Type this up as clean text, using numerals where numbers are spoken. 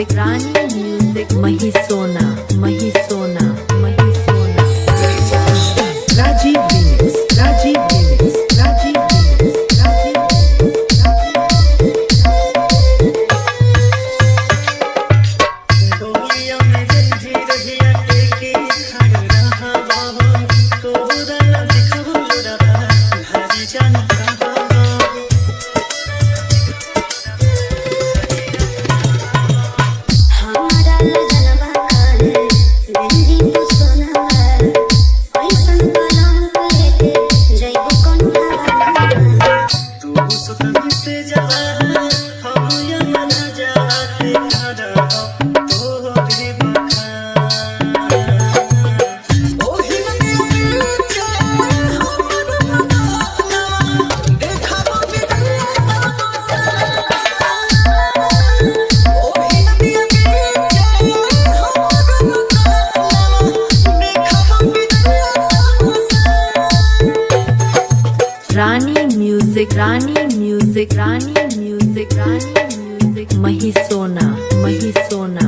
Music, Rani Music, Mahisona, Mahisona, Mahisona. Rajiv Remix, Rajiv Remix, Rajiv Remix, Rajiv Remix, Rajiv. डोलिया में जंजीर रहिया टेके खड़ रहा बाबा तोरा लिखो रहा भारी जान कहा। हमारा जनवा काले मेहंदी तू सोनावा ऐसन कलम लेके जइबो कोन हवा। तू सुतन से जवा हम यमन जा से खड़ा तोरे बखान ओही नदिया में हमर मनावा देखा ओही नदिया में हमर मनावा देखा। Rani Music, Rani Music, Rani Music, Rani Music, Mahisona, Mahisona.